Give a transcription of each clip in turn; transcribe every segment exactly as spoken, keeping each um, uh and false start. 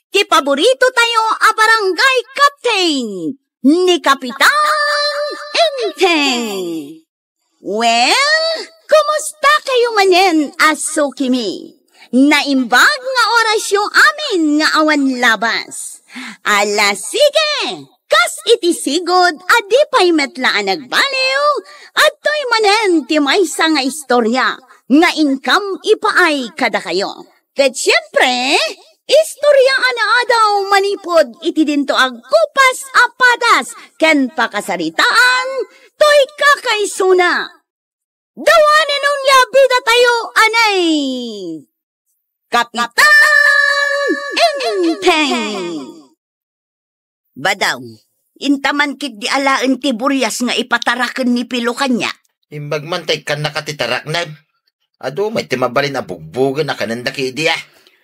ti paborito tayo a barangay captain, ni Kapitan Enteng. Well, kumusta kayo manen a sukimi? Naimbag nga orasyo amin nga awan labas. Ala, sige! Kas iti sigud a di pay met la a nagbaliw, adtoy manen ti maysa nga istorya nga inkam ipaay kadakayo. Ket siempre, istoryaan a daw manipud iti dinto agkupas a padas ken pakasaritaan toy kakaisuna. Dawanen onia bida tayo, anay! Kapitan Enteng! Badaw, intaman ketdi alaen ti burias nga ipataraken ni Pilo kaniak. Imbag man ta ikkannaka ti tarakna. Adu met ti mabalin a bugbogen a kanenda ketdi a.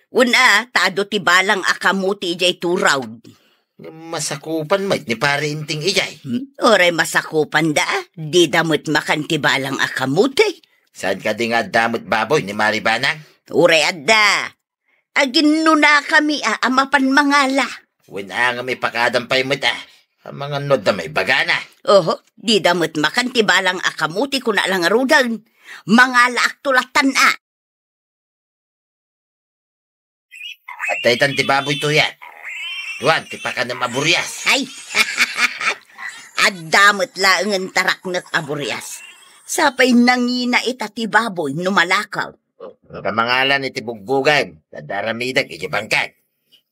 Wen a, ta adu ti balang a kamote idiay turaw. Masakupan met ni Pari Enteng idiay. Hmm? Uray masakupanda, dida met makan ti balang a kamote. Saan kadi nga adda met baboy ni Mari Banang? Uray adda. Aginnunakami a, a mapan mangala. Wen a ngem ipakadam pay met a, amangan no adda maibagana. Oho, dida met makan ti balang a kamote, kuna la ngaruden. Mangalaakto lattan a. Adda itan ti baboy toyen. Duan ti pakanem a burias. Ay! Adda met laengen taraknek a burias. Sapay nangina ita ti baboy no malakaw. Kamangalan iti bugbogen, adda aramidek iti bangkag.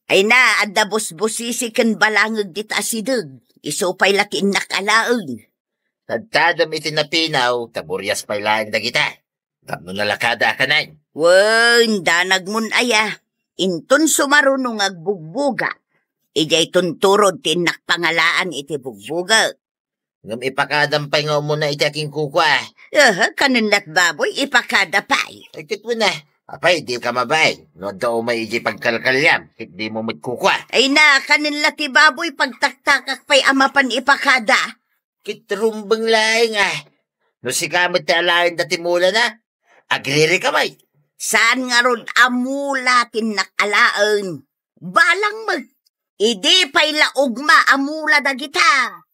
Ay na, adda busbusisi ken balangeg dita asideg. Isu pay la ti innak alaen. Tadtadem iti napinaw, ta burias pay laeng dagita. Tapno nalakada a kanen. Wen, danagmon aya. Inton sumaruno nga agbugboga, idiay tunturod ti innak pangalaan iti bugboga. Ngem ipakadam pay nga umuna iti akinkukua. Aha, kanen lat baboy, ipakada pay. Ay, ket wen a. Apay, dika mabain. No adda umay idiay pagkalkaliam, ket dimo met kukua. Ay na, kanen la ti baboy, pagtaktakak pay a mapan ipakada. Ket rumbeng laeng a. No sika met ti alaen dati mulana, agririka met. Saan ngarud a mula ti innak alaen? Balang met. Idi pay la ugma a mula dagita.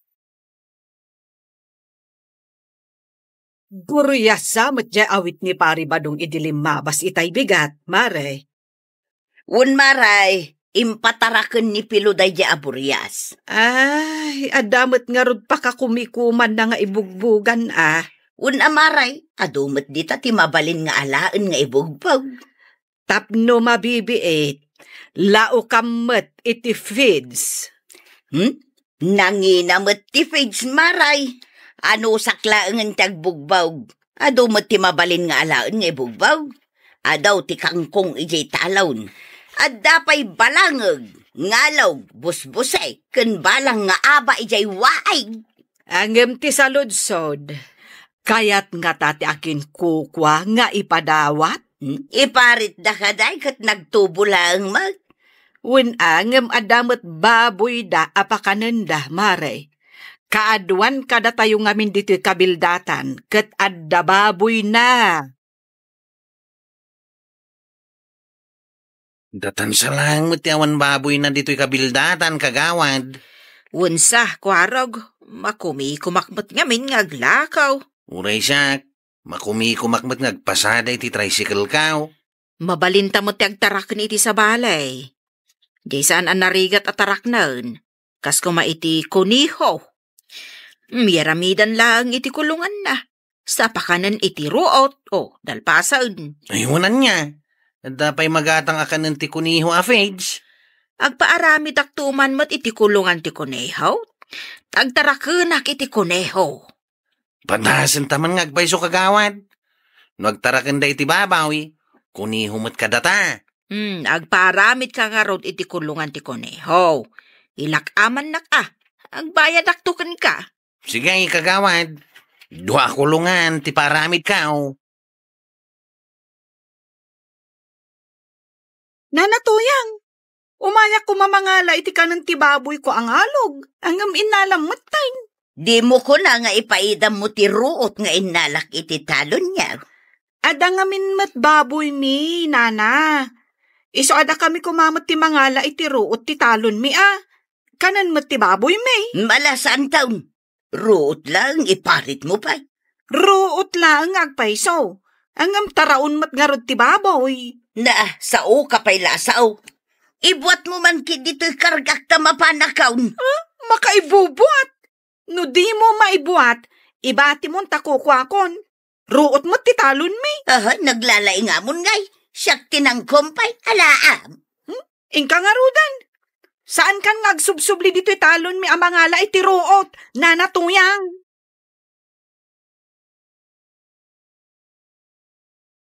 Burias sa met diay awit ni Pari Badong idi limmabas itay bigat, Mare. Wen, Mare, impataraken ni Pilo daydiay a burias. Ay, adda met ngarud pakakumikumanna nga ibugbogan a. Wen a, Mare, adu met dita ti mabalin nga alaen nga ibugbog. Tapno mabibiit, laukam met iti feeds. Hmm? Nangina met ti feeds, Mare. Anusak laengen ti agbugbog. Adu met ti mabalin nga alaen nga ibugbog. Adu ti kangkong idiay talon. Adda pay balangeg, ngalog, busbusek, ken balang nga aba idiay waig. Ngem ti saludsod, kayat ngata ti akinkukua nga ipadawat? Hmm? Iparitda kadi ket nagtubo laeng met. Wen a, ngem adda met baboyda a pakanenda, Mare. Kaaduan kadatayo ngamin ditoy kabildatan, ket adda baboyna. Datan sa laeng met ti awan baboyna ditoy kabildatan, kagawad. Wen sa, Kuarog, makumikumak met ngamin nga aglakaw. Uray siak, makumikumak met nga agpasada iti tricycle-kaw. Mabalinta met ti agtaraken iti sabali. Diay saan a narigat a taraknen. Kas koma iti koneho. Miyaramidan laeng iti kulonganna. Sa pakanen iti ruot, o dalpasen. Ay, wen ania. Adda pay magatang a kanen ti koneho a feeds. Agpaaramidakto man met iti kulongan ti koneho. Agtarakenak iti koneho. Padasenta man nga agpayso, kagawad. No agtarakenda iti baboy, koneho met kadata. Hmm, agpaaramidka ngarud iti kulongan ti koneho. Ilak-amannak a. Agbayadakto kenka. Sige, kagawad. Dua a kulongan ti paaramidkaw. Nana Tuyang, umayak koma mangala iti kanen ti baboyko a ngalog, ngem innalam metten. Dimo kuna nga ipaidammo ti ruot nga innalak iti talonyo. Adda ngamin met baboymi, nana. Isu a dakami koma met ti mangala iti ruot ti talonmi a. Kanen met ti baboymi. Mala, saanton. Ruot laeng, iparitmo pay. Ruot laeng nga agpayso. Ngem taraon met ngarud ti baboy. Na, sao ka pay la a sao. Ibuatmo man ketdi ti kargak ta mapanakon. Ah, makaibubuat? No dimo maibuat, ibatimon ta kukuakon. Ruot met ti talonmi. Aha, naglalaingamon ngay. Siak ti nangkumpay, alaam. Hmm? Inka ngaruden. Saankan nga agsubsubli ditoy talonmi a mangala iti ruot, Nana Tuyang.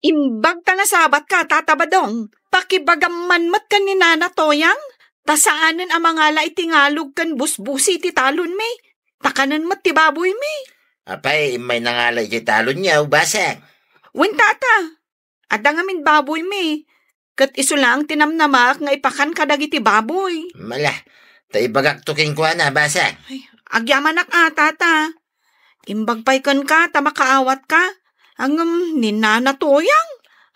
Imbag ta nasabatka, Tata Badong. Pakibagam man met ken ni Nana Toyang, ta saanen a mangala iti ngalog ken busbusi iti talonmi. Ta kanen met ti baboymi. Apay, immay nangala iti talonyo, Basang? Wen, Tata. Adda ngamin baboymi. Ket isu laeng ti namnamaak nga ipakan kadagiti baboy. Mala, ta ibagakto kenkuana, Basang. Ay, agyamanak a, Tata. Imbag pay kenka ta makaawatka. Ngem ni Nana Toyang.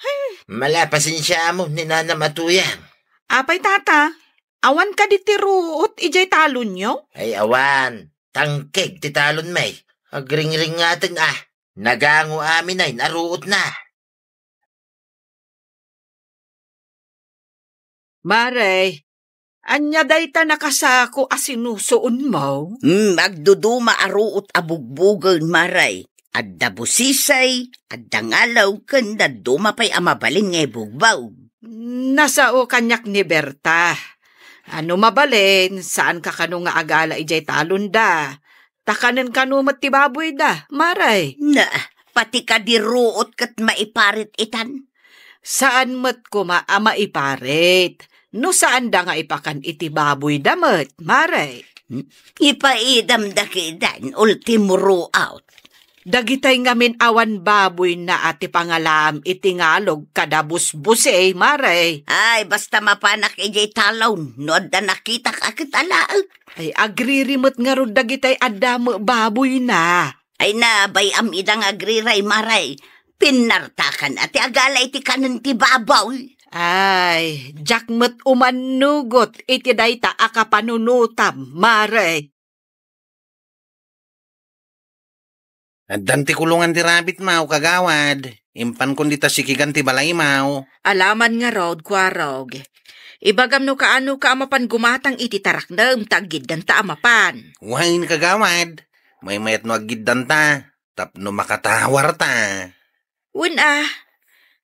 Ay. Mala, pasensiaam ni Nana Toyang. Apay, Tata, awan kadi ti ruot idiay talonyo? Ay, awan. Tangkeg ti talonmi. Agringringaten a. Nagango amin a ruotna. Mare, ania dayta nakasako a sinusuonmo? Hmm, agduduma a ruot a bugbugen, Mare. Adda busisi, adda ngalog, ken dadduma pay a mabalin nga ibugbog. Nasao kaniak ni Berta. Ano mabalin, saanka kano nga agala idiay talonda. Ta kanen kano met ti baboyda, Mare. Na, pati kadi ruot ket maiparit itan. Saan met koma a maiparit. No saanda nga ipakan iti baboyda met, Mare. Ipaidamda kedan, ultimo ruot. Dagitay ngamin awan baboyna a ti pangalaam iti ngalog kada busbusi, Mare. Ay, basta mapanak idiay talon, no adda nakitak a ket alaek. Ay, agriri met ngarud dagitay adda met baboyna. Ay, nabay-am ida nga agriray, Mare. Pinnartakan a ti agala iti kanen ti baboy. Ay, diak met umannugot iti dayta a kapanunotam, Mare. Addan ti kulongan ti rabbit maw, kagawad. Impankon dita sikigan ti balay maw. Alaman ngarud, Kuarog. Ibagam no kaano ka a mapan gumatang iti taraknem ta aggiddanta a mapan. Wen, kagawad. Maymayat no aggiddanta. Tapno makatawarta. Wen a.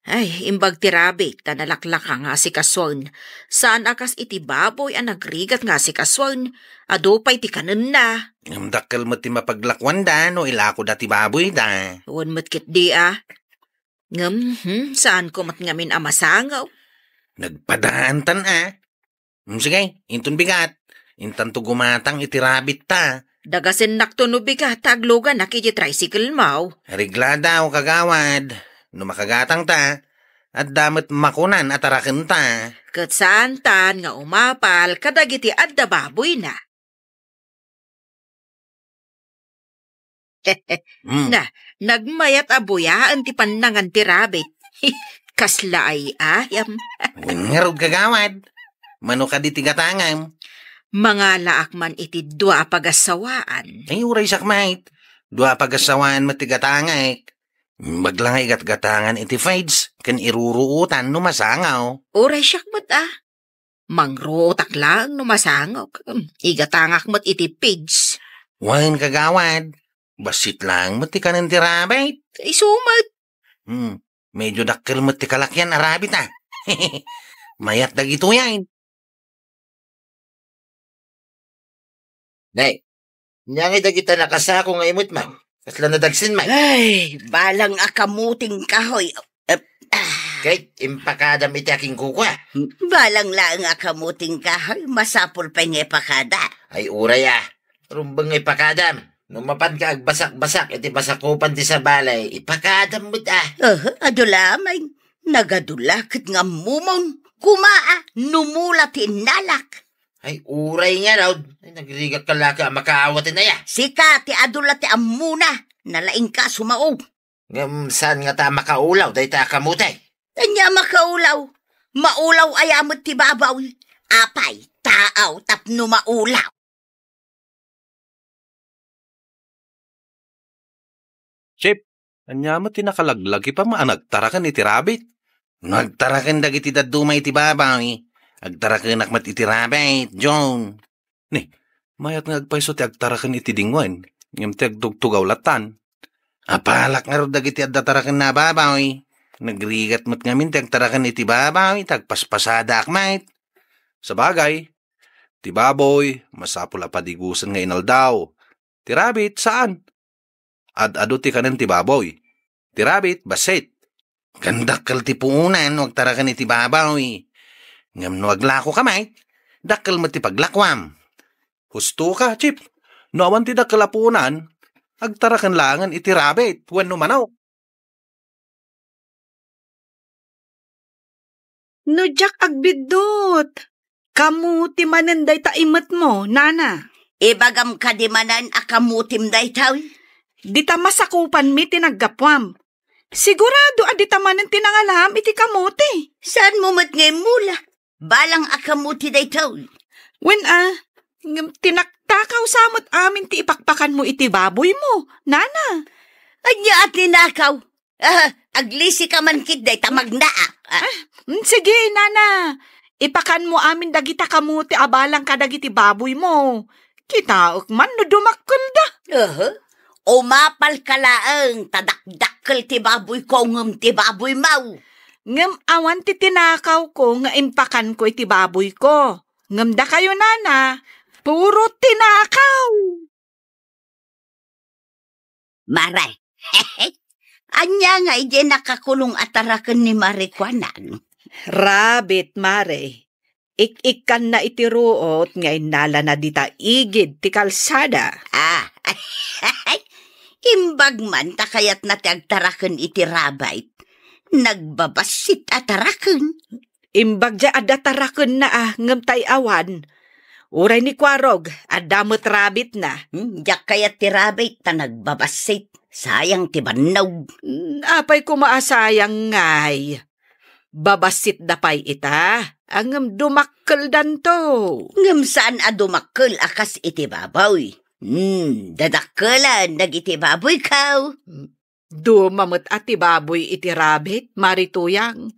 Ay, imbag ti rabbit ta nalaklaka nga asikasuen. Saan a kas iti baboy a nagrigat nga asikasuen. Adu pay ti kanenna. Ngem dakkel met ti mapaglakuanda no ilakoda ti baboyda. Wen met ketdi a. Ngem, hmm, saanko met ngamin a masangaw. Nagpadaantan a. Hmm, sige, inton bigat. Intanto gumatang iti rabbit ta. Dagasennakto no bigat ta agluganak iti tricycle maw. Reglada o kagawad. No makagatang ta, adda met makunan a tarakenta. Ket saantan nga umapal kadagiti adda baboyna. Mm. Na, nagmayat a buyaen ti pannangan ti rabbit. Kasla ay ayam. Wen ngarud, kagawad. Mano kadi ti gatangam? Mangalaak man iti dua a pagassawaan. Ay, uray sakmait. Dua a pagassawaan met ti gatangek. Bagla nga igatgatangan iti fridge, ken iruruotan no masangaw. Uray siak met a. Mangruotak laeng no masangaw. Igatangak met iti fridge. Wen, kagawad. Bassit laeng met ti kanen ti rabbit. Isu met. Hmm, medyo dakkel met ti kalakian a rabbit, a. Mayat dagitoy, a. Nay, ania ngay dagita nakasako nga imutmaw? Kasla nadagsen met. Ay, balang a kamuting kahoy. Ket impakadam iti akinkukua. Balang laeng a kamuting kahoy, masapul pay nga ipakada. Ay, uray a. Rumbeng nga ipakadam. No mapanka agbasak-basak iti basakupan ti sabali, ipakadam met a. Aha, adu laeng. Nagadu la ket nga ammomon. Kuma a, numula ti innalak. Ay, uray ngarud. Ay, nagrigakka la ka a makaawat, inaya. Sika ti adu la ti ammona. Nalaingka a sumao. Ngem saan ngata a makaulaw dayta a kamuti? Ania a makaulaw? Maulaw aya met ti babaw. Apay, taaw tapno maulaw. Chief, ania met ti nakalaglagipa nga nagtaraken iti rabbit? No agtaraken dagiti dadduma iti babaw, agtarakenak met iti rabbit, John. Ni, mayat nga agpayso ti agtaraken iti dingwen, ngem ti agtugtugaw lattan. Apalak ngarud dagiti adda tarakenna a babaw. Nagrigat met ngamin ti agtaraken iti babaw, ti agpaspasadaak met. Sabagay, ti baboy, masapul a padigusen nga inaldaw. Ti rabbit, saan. Ad-adu ti kanen ti baboy. Ti rabbit, bassit. Ken dakkel ti puonan no agtaraken iti babaw. Ngem no aglakoka met, dakkel met ti paglakuam. Husto ka, Chief. No awan ti dakkel a puonan, agtaraken laengen iti rabbit wenno manok. No diak agbiddut, kamuti manen dayta imetmo, nana. Ibagam kadi manen a kamutim daytoy? Dita masakupanmi ti naggapuam. Sigurado a dita manen ti nangalam iti kamuti. Saanmo met nga immula? Balang a kamuti daytoy. Wen a, ngem tinaktakaw sa met amin ti ipakpakanmo iti baboymo, nana. Ania a tinakaw? Ah, aglisi ka man ket dayta magnaak. Ah. Ah, mm, sige, nana. Ipakanmo amin dagita kamuti a balang kadagiti baboymo. Kitaek man no dumakkelda. Aha. Umapalka laeng ta dakdakkel ti baboyko ngem ti baboymo. Ngem awan ti tinakawko nga impakanko iti baboyko. Ngem dakayo, nana, puro tinakaw. Mare, ania nga idiay nakakulong a taraken ni Mari Kuanang? Rabbit, Mare. Ik-ikkanna iti ruot nga innalana dita igid ti kalsada. Ah, imbag man ta kayatna ti agtaraken iti rabbit. Nagbabassit a taraken. Imbag diay adda tarakenna a, ngem tay awan. Uray ni Kuarog, adda met rabbitna. Hmm, diak kayat ti rabbit ta nagbabassit. Sayang ti bannog. Hmm, apay koma a sayang ngay. Babassitda pay ita, ngem dumakkeldanto. Ngem saan a dumakkel a kas iti baboy. Hmm, dadakkelen dagiti baboyko. Duma met a ti baboy iti rabbit, Mari Tuyang.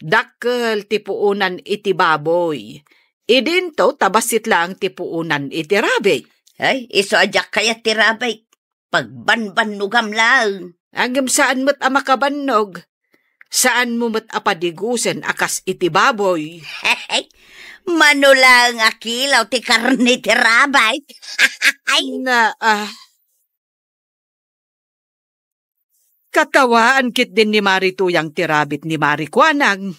Dakkel ti puonan iti baboy. Idinto ta bassit laeng ti puonan iti rabbit. Ay, isu a diak kayat ti rabbit. Pagbanbannogam laeng. Ngem saan met a makabannog. Saanmo met a padigusen a kas iti baboy. Mano laeng a kilaw ti karne ti rabbit. Ay. Na, ah. Katawaan ketdin ni Mari Tuyang ti rabbit ni Mari Kuanang.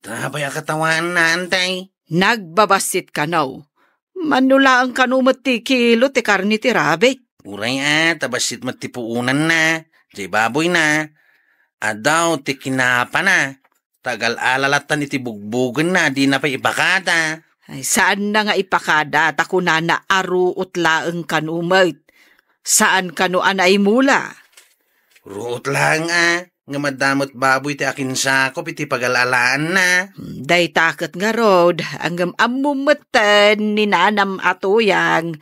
Apay a katawaanna, antay? Nagbabassit kano. Mano laeng kano met ti kilo ti karne ti rabbit. Uray a, ta bassit met ti puonanna, diay baboyna. Adaw ti kinapana. Tagal-ala lattan iti bugbugenna, dina pay ipakada. Ay, saanna nga ipakada, ta kunana a ruot laeng kano met. Saan kano a naimula? Ruot laeng a, ngem adda met baboy ti akinsakop iti pagal-alaanna. Dayta ket ngarud, ngem ammom metten ni nanam a Tuyang,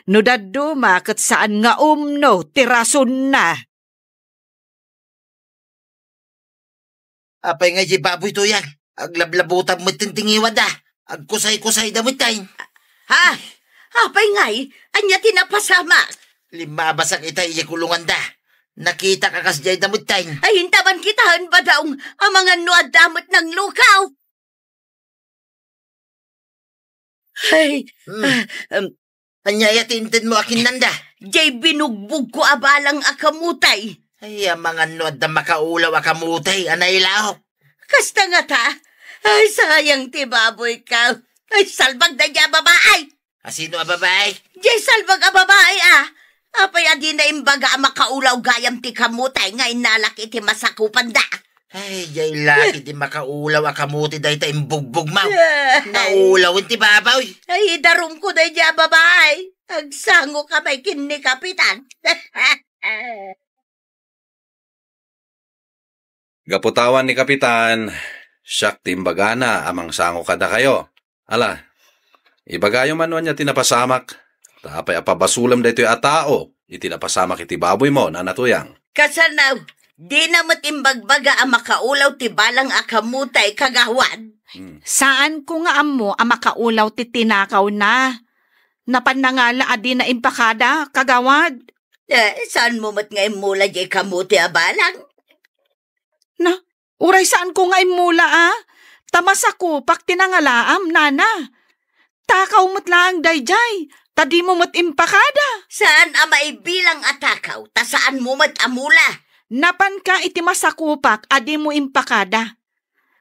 no dadduma ket saan nga umno ti rasonna. Apay nga idiay baboy, Tuyang? Aglablabutab metten ti ngiwatda. Agkusay-kusayda metten. Ha? Apay ngay? Ania ti napasamak? Limmabasak ita idiay kulonganda. Nakitak a kasdiay da metten. Ay, intaman kitaen, badaong, amangan no adda met nanglukaw. Ay, Hmm. ah, um, Ania aya ti intedmo a kinnanda? Jay binugbogko a balang a kamuti. Ay, amangan no adda makaulaw a kamuti a nailaok. Kasta ngata? Ay, sayang ti baboyko. Ay, salbag daydiay a babai. Asino a babai? Jay salbag a babai, ah. Apay a dina imbaga a makaulaw gayam ti kamuti nga innalak iti masakupanda? Ay, jay laki ti makaulaw a kamuti dayta imbugbogmo. Ay. Naulawen ti baboy. Ay, idarumko daydiay a babai. Agsangoka pay ken ni Kapitan. Gapu ta awan ni Kapitan, Siak ti imbagana a mangsango kadakayo. Ala, ibagayo man no ania ti napasamak. Ta apay a pabasolem daytoy a tao iti napasamak iti baboymo, Nana Tuyang? Kasano, dina met imbagbaga a makaulaw ti balang a kamote, kagawad? Hmm. Saanko nga ammo a makaulaw ti tinakawna. Napan nangala a dina impakada, kagawad. Eh, saanmo met nga immula diay kamote a balang? Na, uray saanko nga immula a, ta masakupak ti nangalaam, nana. Takaw met laeng daydiay, ta dimo met impakada. Saan a maibilang a takaw, ta saanmo met a mula. Napanka iti masakupak a dimo impakada.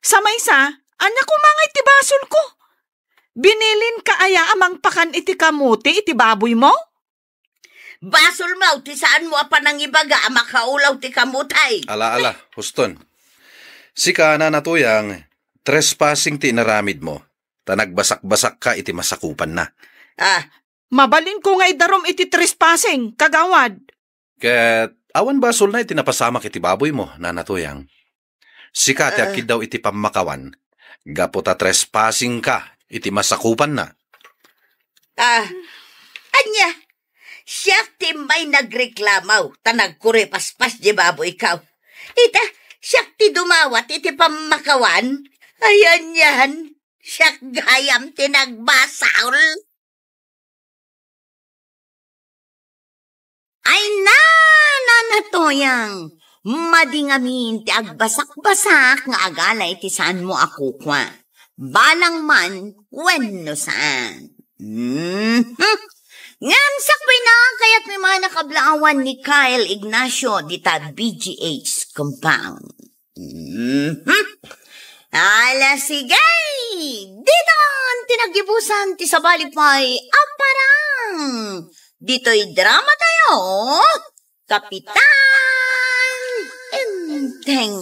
Sa maysa, ania koma ngay ti basolko? Binilinka aya a mangpakan iti kamote iti baboymo? Basolmo ti saanmo a panangibaga a makaulaw ti kamote. Ala, ala, huston. Sika, Nana Tuyang, trespassing ti inaramidmo, ta nagbasakbasakka iti masakupanna. Ah. Mabalinko nga idarum iti trespassing, kagawad. Ket awan basolna iti napasamak iti baboymo, Nana Tuyang. Sika ti Ah. agkiddaw iti pammakawan, gapu ta trespassingka iti masakupanna. Ah, ania? Siak ti immay nagreklamo ta nagkuripaspas diay baboyko. Ita, siak ti dumawat iti pammakawan. Ay, anian, siak gayam ti nagbasol. Ay, na, Nana Tuyang, madi ngamin ti agbasakbasak nga agala iti saanmo a kukua. Balang man wenno saan. Mhm. Ngem sakbayna, kayatmi man a kablaawan ni Kyle Ignacio dita B G H compound. Mhm. Ala, sige! Ditan ti naggibusan ti sabali pay a parang. Ditoy drama tayo, Kapitan Enteng.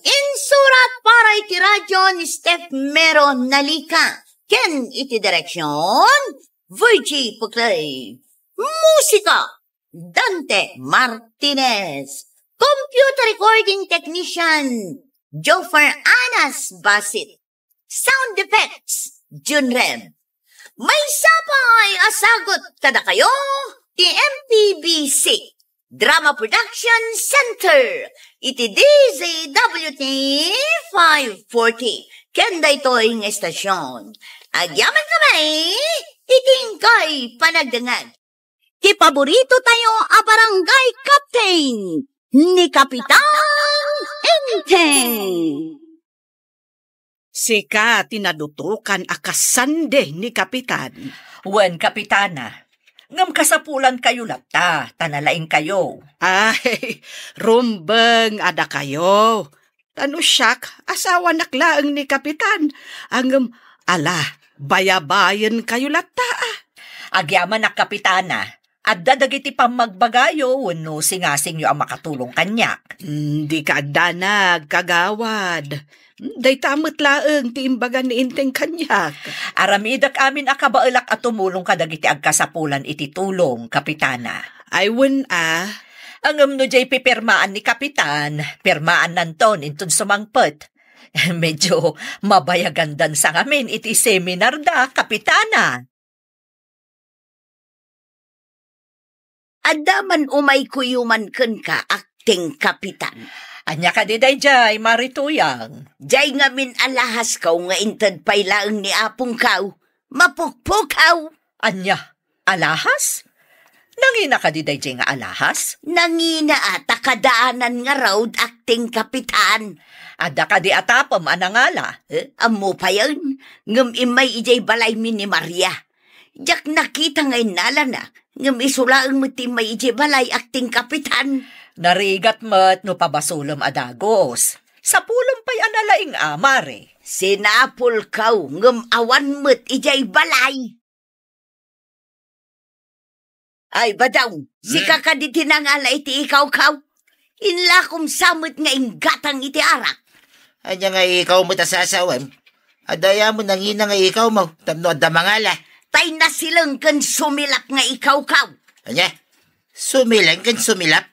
Insurat para iti radyo ni Steph Mero Nalica. Ken iti direksyon, Virgie Puclay. Musika, Dante Martinez. Computer recording technician, Joffer Anas Basit. Sound effects, Jun Rem. Maysa pay a sagut kadakayo ti M P B C Drama Production Center iti D Z W T five forty. Ken daytoy nga estasion, agyaman kami iti inkay panagdengngeg. Ti paborito tayo a barangay captain, ni Kapitan Enteng. Sika ti nadutokan a kasandi ni Kapitan. Wen, Kapitana. Ngem kasapulankayo latta, ta nalaingkayo. Ay, rumbeng a dakayo. Ta no siak, asawanak laeng ni Kapitan. Ngem, ala, bayabayenkayo latta, a. Agyamanak, Kapitana. Adda dagiti pammagbagayo wenno singasingyo a makatulong kaniak. Mm, dika addanag, kagawad. Mm, dayta met laeng ti imbaga ni Enteng kaniak. Aramidek amin a kabaelak a tumulong kadagiti agkasapulan iti tulong, Kapitana. Ay, wen a. Ngem no diay pipirmaan ni Kapitan, pirmaannanton inton sumangpet. Medyo mabayagandan sa ngamin iti seminar da, Kapitana. Adda man umay kuyuman kenka, Acting Kapitan. Ania kadi daydiay, Mari Tuyang? Diay ngamin alahasko nga inted pay laeng ni apongko, mapukpukaw. Ania? Alahas? Nangina kadi daydiay nga alahas? Nangina a, ta kadaanan ngarud, Acting Kapitan. Adda kadi a tapem a nangala? Eh, ammo payen, ngem immay idiay balaymi ni Maria. Diak nakita nga innalana, ngem isu laeng met ti immay idiay balay, Acting Kapitan. Narigat met no pabasolem a dagus. Sapulem pay a nalaing a, Mari. Sinapulko, ngem awan met idiay balay. Ay, Badong, sika Hmm? kadi ti nangala iti ikawkaw? Inlakom sa met nga inggatang iti arak. Ania nga ikaw met a sasawem? Adda aya met nangina nga ikawmo, tapno adda mangala. Tay nasileng ken sumilap nga ikawkaw. Ania? Sumileng ken sumilap?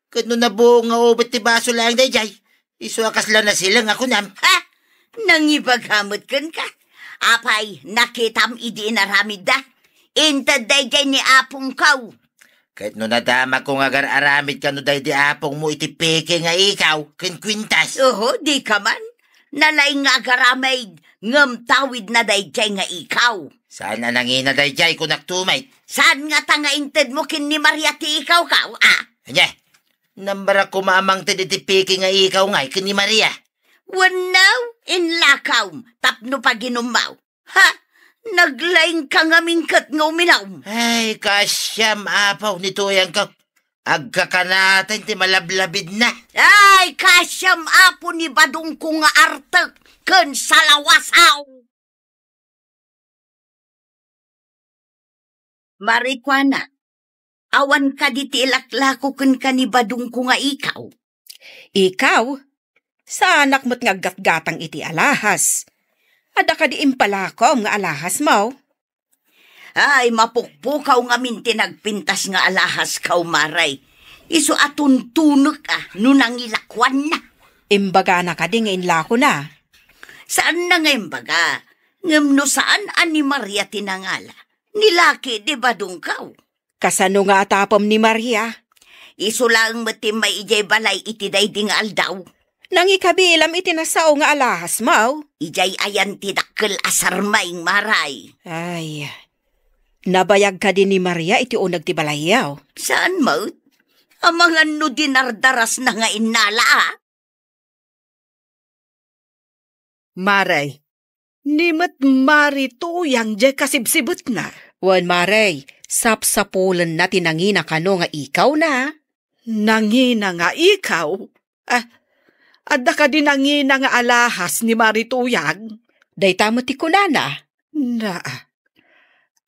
Ket no nabuong nga ubet ti baso laeng daydiay, isu a kasla nasileng a kunam. Ha? Nangibaga met kenka. Apay, nakitam idi inaramidda? Inted daydiay ni apongko. Ket no nadamagko nga agar-aramidka no daydi apongmo iti peke nga ikaw ken kwintas. Oho, dika man. Nalaing nga agaramid, ngem tawidna daydiay nga ikaw. Saan a nangina daydiay, kunak tumet. Saan ngata nga intedmo ken ni Maria ti ikawkaw, a? Ania? Nambarak koma a mangted iti peke nga ikaw ngay ken ni Maria. Wenno, inlakaw tapno paginummaw. Ha? Naglaingka ngamin ket nga uminom. Ay, kaasiam, apo, ni tuyangko. Agkakanaten ti malablabidna. Ay, kaasiam, apo, ni badongko nga artek ken salawasaw. Marikuana, awan kadi ti ilaklako kenka ni badongko nga ikaw? Ikaw, saanak met nga aggatgatang iti alahas. Adda kadi impalakom nga alahasmo? Ay, mapukpukaw ngamin ti nagpintas nga alahaskaw, Maray. Isu a tuntunek a no nangilakuanna. Imbagana kadi nga inlakona? Saanna nga imbaga, ngem no saan a ni Maria ti nangala, ni laki di badongko. Kasano nga atapem ni Maria? Isu laeng met ti immay idiay balay iti daydi nga aldaw. Nangikabilam iti nasao nga alahasmo? Idiay ayan ti dakkel a sarmaing, Maray. Ay, nabayag kadi ni Maria iti uneg ti balayyo? Saan met? Amangan no dinardarasna nga innala, a? Maray, ni met Marituyang diay kasibsibetna. Wen, Maray, sapsapulenna ti nangina kano nga ikawna. Nangina nga ikaw? Ah, adda kadi nangina nga alahas ni Marituyang? Dayta met ti kunana. Na,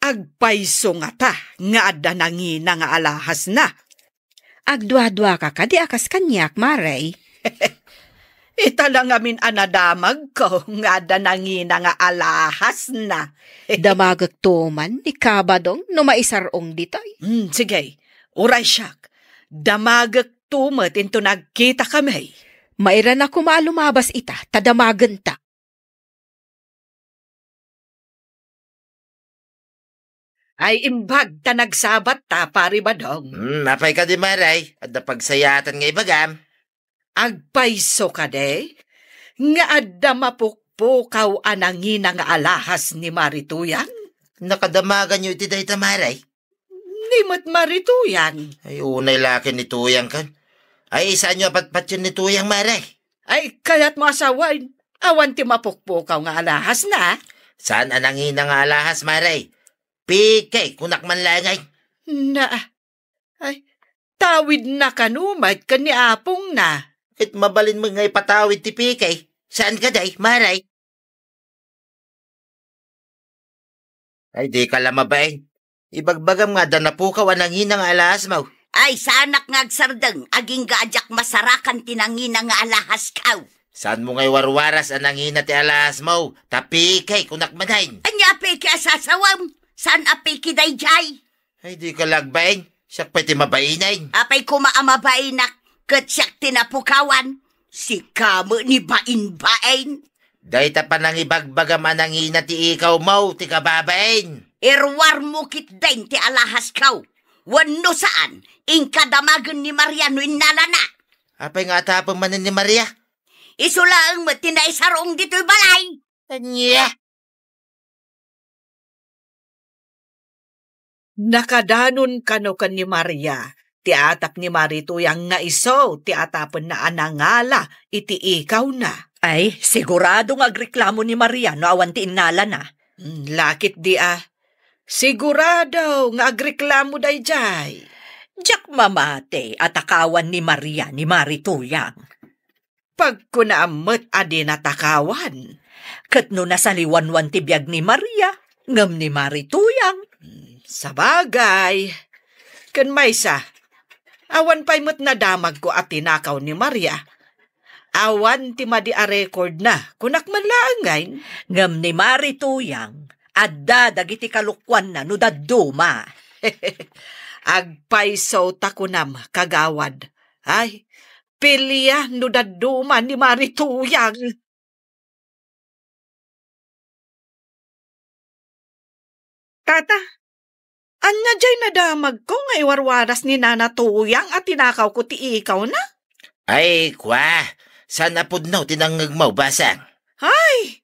agpayso ngata nga adda nangina nga alahasna. Agduaduaka kadi a kas kaniak, Maray? Ita la ngamin a nadamagko nga adda nangina nga alahasna. Damagekto man ni Kabadong no maisar-ong ditoy. Hmm, sige, uray siak. Damagekto met inton agkitakami. Mairanak koma a lumabas ita, ta damagenta. Ay, imbag ta nagsabat ta, Pari Badong. Hmm, apay kadi, Maray? Adda pagsayaatan nga ibagam? Agpayso kadi nga adda mapukpukaw a nangina nga alahas ni Marituyang? Nakadamaganyo iti dayta, Maray? Ni met Marituyang. Ay, unay la ken ni Tuyang kan. Ay, saanyo a patpatien ni Tuyang, Maray? Ay, kayatmo a sawen, awan ti mapukpukaw nga alahasna? Saan a nangina nga alahas, Maray? P K, kunak man laeng. Na, ay, tawidna kano met ken ni apongna. Ket mabalin met nga ipatawid ti P K. Saan kadi, Maray? Ay, dika la mabain. Ibagbagam nga adda napukaw a nangina nga alahasmo. Ay, saanak nga agsardeng, agingga a diak masarakan ti nangina nga alahaskaw. Saanmo nga iwarwaras a nangina ti alahasmo? Ta P K, kunak manen. Ania a P K a sasawem? Saan a P K daydiay? Ay, dika la agbain. Siak pay ti mabainen. Apay koma a mabainak, ket siak ti napukawan. Sika met ni bainbain. Dayta panangibagbagam a nangina ti ikawmo ti kababain. Iruarmo ketdin ti alahaskaw. Wenno saan, inka damagen ni Maria no innalana. Apay nga atapem manen ni Maria? Isu laeng met ti naisar-ong ditoy balay. Ania? Nakadanon kano ken ni Maria ti atap ni Marituyang nga isu ti atapenna a nangala iti ikawna. Ay, sigurado nga agreklamo ni Maria no awan ti innalana. Hmm, lakit di a. Sigurado nga agreklamo daydiay. Diak mamati a takawan ni Maria ni Marituyang. Pagkunaam met a dina takawan. Ket no nasaliwanwan ti biag ni Maria, ngem ni Marituyang. Hmm, sabagay. Ken maysa, awan pay met nadamagko a tinakaw ni Maria. Awan ti madi a recordna, kunak man laeng ngay. Ngem ni Marituyang, adda dagiti kalokuanna no dadduma. Agpayso ta kunam, kagawad. Ay, pilia no dadduma ni Marituyang. Tata, ania jay nadamagko nga iwarwaras ni Nana Tuyang a tinakawko ti ikawna? Ay, kua, saan a pudno ti nangngegmo, Basang? Ay,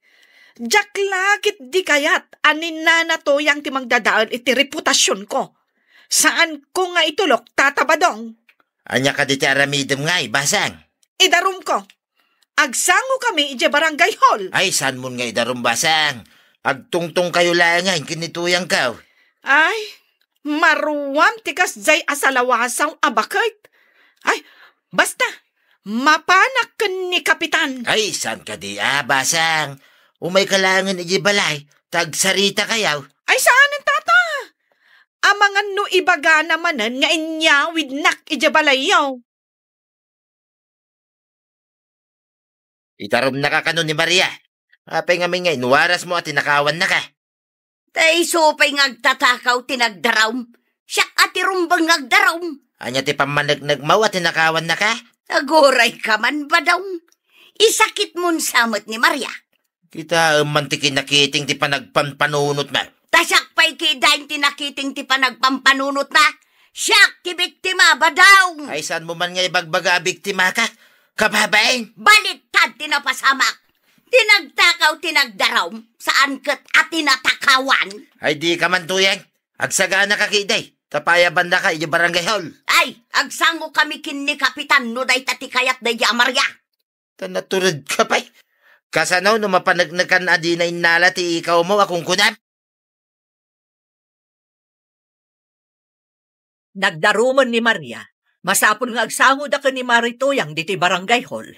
diak la ketdi kayat a ni Nana Tuyang ti mangdadael iti reputasionko. Saanko nga itulok, Tata Badong. Ania kadi ti aramidem ngay, Basang? Idarumko. Agsangokami idiay barangay hall. Ay, saanmon nga idarum, Basang? Agtungtongkayo laengen ken ni Tuyangko. Ay, maruam ti kasdiay a salawasaw a baket. Ay, basta, mapanak ken ni Kapitan. Ay, saan kadi a, Basang? Umayka laengen idiay balay, ta agsaritakayo. Ay, saanen, Tata. Amangan no ibagana manen nga inyawidnak idiay balayyo. Idarumnaka kano ni Maria? Apay ngamin nga inwarasmo a tinakawannaka? Ta isu pay nga agtatakaw ti nagdarum. Siak a ti rumbeng nga agdarum. Ania ti pammaneknekmo a tinakawannaka? Agurayka man, Badong. Isakitmon sa met ni Maria. Kitaem man ti kinakiting ti panagpampanunotna. Ta siak pay kitaen ti nakiting ti panagpampanunotna. Siak ti biktima, Badong. Ay, saanmo man nga ibagbaga a biktimaka? Kababain! Baliktad ti napasamak. Ti nagtakaw ti nagdarum, saan ket a tinatakawan. Ay, dika man, Tuyang. Agsaganaka ketdi. Ta payabannaka idiay barangay hall. Ay, agsangokami ken ni Kapitan no dayta ti kayat daydi a Maria. Ta naturedka pay. Kasano no mapaneknekan a dina innala ti ikawmo a kunkunam? Nagdarumen ni Maria. Masapul nga agsangoda ken ni Mari Tuyang ditoy barangay hall.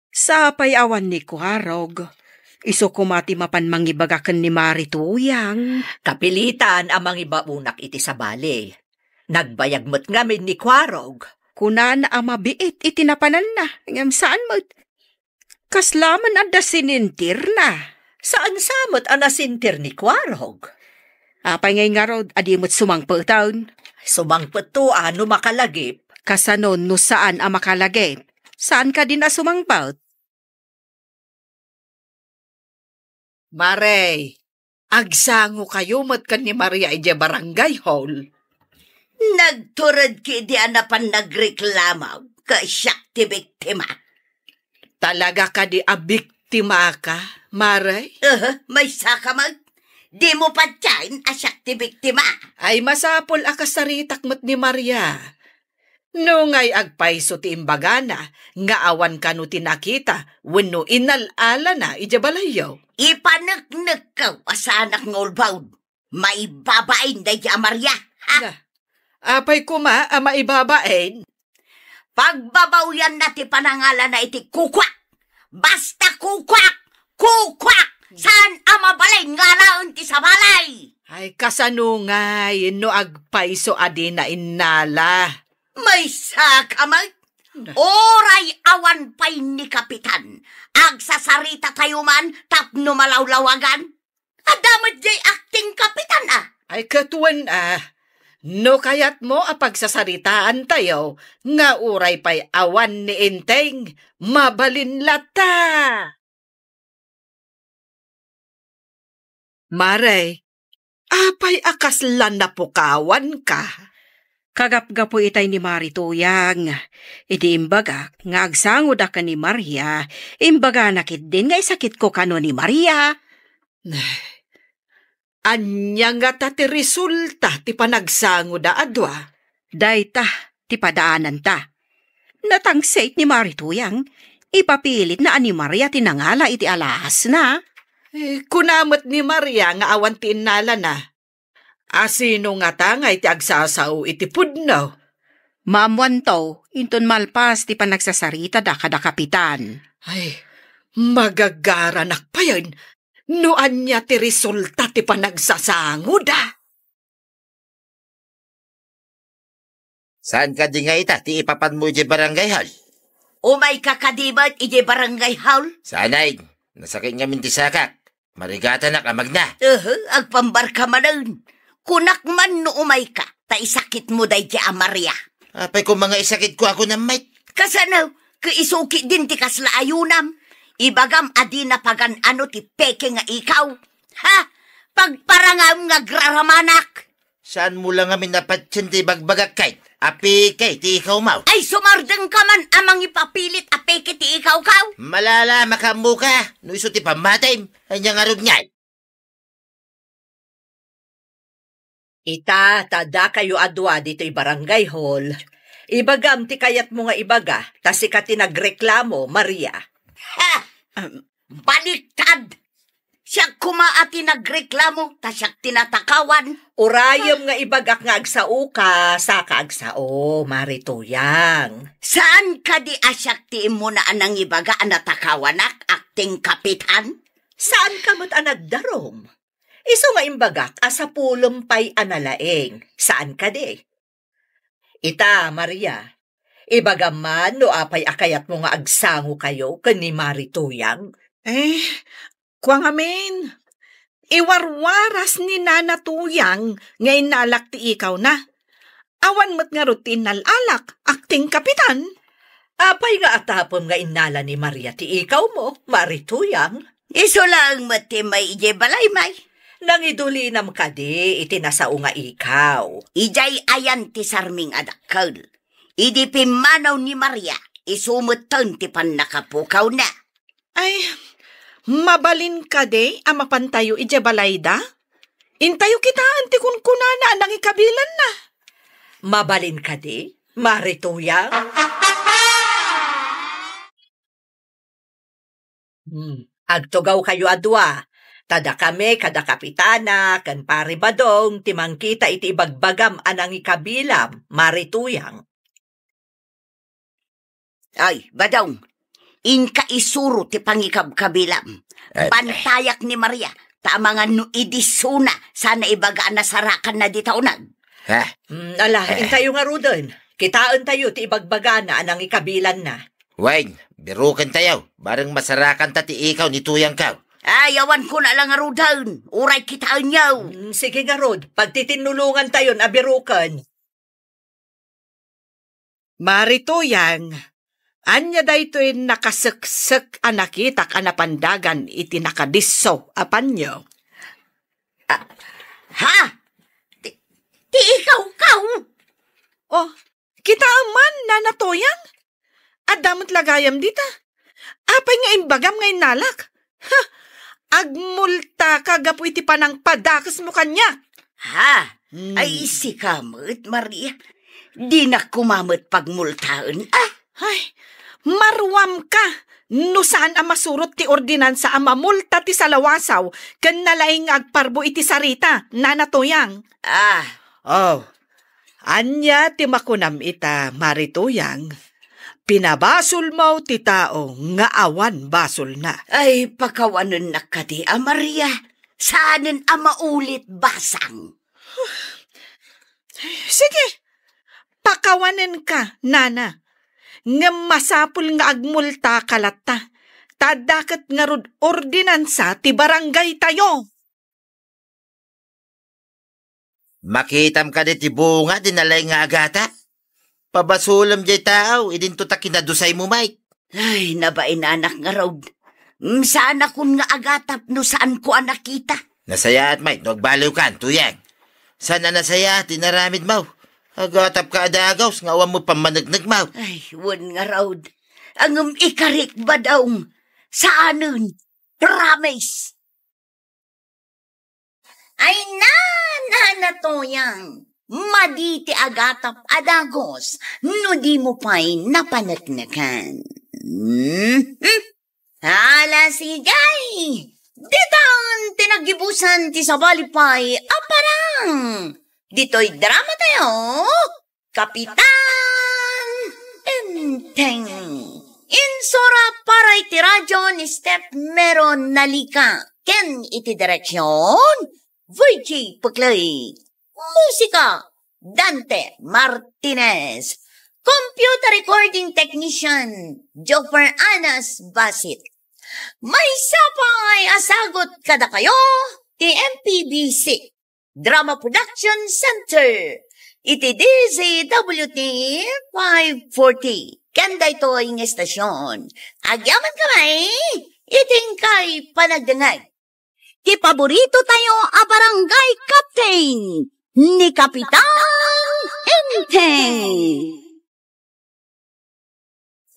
Sapay awan ni Kuarog. Isu koma ti mapan mangibaga ken ni Mari Tuyang. Kapilitan a mangibaonak iti sabali. Nagbayag met ngamin ni Kuarog. Kunana a mabiit iti napananna, ngem saan met. Kasla man adda sinintirna. Saan sa met a nasintir ni Kuarog? Apay ngay ngarud a di met sumangpeten? Sumangpetto a no makalagip. Kasano no saan a makalagip? Saan kadin a sumangpet? Marey, agsangokayo met ken ni Maria idiay barangay hall. Nagturedki idi a napan nagreklamo, ket siak ti biktima. Talaga kadi a biktimaka, Marey? Aha, maysaka met. Dimo patiaen a siak ti biktima. Ay, masapul a kasaritak met ni Maria. No ngay agpayso ti imbagana nga awan kano ti nakita wenno inal-alana idiay balayyo. Ipaneknekkaw a saanak nga ulbod. Maibabain daydi a Maria. Ha? Na, apay koma a maibabain? Pagbabawyanna ti panangalana iti kukuak. Basta kukuak! Kukuak! Saan a mabalin nga alaen ti sabali? Ay, kasano ngay no agpayso a dina innala? Maysaka met. Na. Uray awan pay ni Kapitan, agsasaritatayo man tapno malawlawagan. Adda met jay acting kapitan a. Ay, ket wen a. No kayatmo a pagsasaritaantayo nga uray pay awan ni Enteng, mabalin latta. Marey, apay a kasla napukawanka? Kagapgapu itay ni Mari Tuyang. Idi imbagak nga agsangodak ken ni Maria, imbagana ketdin nga isakitko kano ni Maria. Ania ngata ti resulta ti panagsangoda a dua? Dayta ti padaananta. Natangsit ni Mari Tuyang, ipapilitna a ni Maria ti nangala iti alahasna. Eh, kuna met ni Maria nga awan ti innalana. A sino ngata nga iti agsasao iti pudno? Maammoanto, inton malpas ti panagsasaritada kada kapitan. Ay, magagaranak payen no ania ti resulta ti panagsasangoda. Saan kadi nga ita ti ipapanmo idiay barangay hall? Umayka kadi met idiay barangay hall? Saan ay, nasakit ngamin ti sakak. Marigatanak a magna. Ehe, agpambarka manen. Kunak man no umayka, ta isakitmo daydi a Maria. Apay koma nga isakitko a kunam met? Kasano, ket isu ketdin ti kasla ayunam. Ibagam a dina pagan-ano ti peke nga ikaw. Ha? Pagparangam nga agraramanak. Saanmo la ngamin a patien ti ibagbagak ket a peke ti ikawmo? Ay, sumardengka man a mangipapilit a peke ti ikawkaw. Malala, makaammoka, no isu ti pammatim. Ania ngarud ngay? Ita, ta dakayo a dua ditoy barangay hall. Ibagam ti kayatmo nga ibaga, ta sika ti nagreklamo, Maria. Ha! Um, Baliktad! Siak koma a ti nagreklamo, ta siak ti natakawan. Urayem nga ibagak nga agsaoka, saka agsao, Mari Tuyang. Saan kadi a siak ti immuna a nangibaga a natakawanak, akting kapitan? Saan ka met a nagdarum? Isu nga imbagak a sapulem pay a nalaing. Saan kadi? Ita, Maria, ibagam man no apay a kayatmo nga agsangokayo ken ni Mari Tuyang? Eh, kua ngamin, iwarwaras ni Nana Tuyang nga innalak ti ikawna. Awan met ngarud ti innal-alak, akting kapitan. Apay nga atapem nga innala ni Maria ti ikawmo, Mari Tuyang? Isu laeng met ti immay idiay balay, may. Nangidulinam kadi iti nasao nga ikaw? Idiay ayan ti sarming a dakkel. Idi pimmanaw ni Maria, isu metten ti pannakapukawna. Ay, mabalin kadi a mapantayo idiay balayda? Intayo kitaen ti kunkunana a nangikabilanna. Mabalin kadi, Mari Tuyang? Hmm. Agtugawkayo a dua. Ta dakami kada kapitana ken Pari Badong ti mangkita iti ibagbagam a nangikabilam, Mari Tuyang. Ay, Badong, inka isuro ti pangikabkabilam. Eh, bantayak ni Maria, ta amangan no idi isuna, sana ibaga a nasarakanna dita uneg. Ha? Mm, ala, eh, intayo ngaruden. Kitaentayo ti ibagbagana a nangikabilanna. Wen, birukentayo, bareng masarakanta ti ikaw ni Tuyangkaw. Ay, awan ko na lang ngaruden. Uray kitaenyo. Mm, sige ngarud, pagtitinnulongantayon a biruken. Mari Tuyang, ania daytoy nakaseksek a nakitak a napandagan iti nakadisso a panyo? Ah, ha? Ti, ti ikawkaw? Oh, kitaem man, Nana Tuyang? Adda met la gayam dita. Apay nga imbagam nga innalak? Ha! Agmultaka gapu iti panangpadakesmo kaniak. Ha? Hmm. Ay, sika met, Maria. Dinak koma met pagmultaen, a? Ay, maruamka no saan a masurot ti ordinansa a mamulta ti salawasaw ken nalaing nga agparbo iti sarita, Nana Tuyang. Ah. Oh, ania ti makunam ita, Mari Tuyang? Pinabasolmo ti tao nga awan basolna. Ay, pakawanennak kadi a Maria. Saanen a maulit basang. Sige, pakawanenka, Nana. Ngem masapul nga agmultaka latta, ta adda ket ngarud ordinansa ti barangaytayo. Makitam kadi ti bunga ti nalaing nga agatap? Pabasolem diay tao, idinto ta kinadusaymo, Mike. Ay, nabainanak ngarud. Mm, saanakon nga agatap no saanko a nakita. Nasayaat, Mike, no agbaliwkan, Tuyang. Saan a nasayaat ti inaramidmo? Agatapka a dagus nga awan met pammaneknekmo. Ay, wen ngarud. Ngem ikarik, Badong. Saanen. Promise. Ay, Nana Tuyang, madi ti agatap a dagus no dimo pay napaneknekan. Mhm. Ala, sige. Ditan ti naggibusan ti sabali pay a parang. Ditoy drama tayo, Kapitan Enteng. Insura para iti radyo ni Steph Meron Nalika ken iti direksyon, Virgie Puclay. Musika, Dante Martinez. Computer recording technician, Joffer Anas Basit. Maysa pay a sagut kadakayo ti M P B C. Drama Production Center iti D Z W T five forty. Ken daytoy nga estasyon, agyamankami iti inkay panagdengngeg. ti paborito tayo a barangay captain, ni Kapitan Enteng.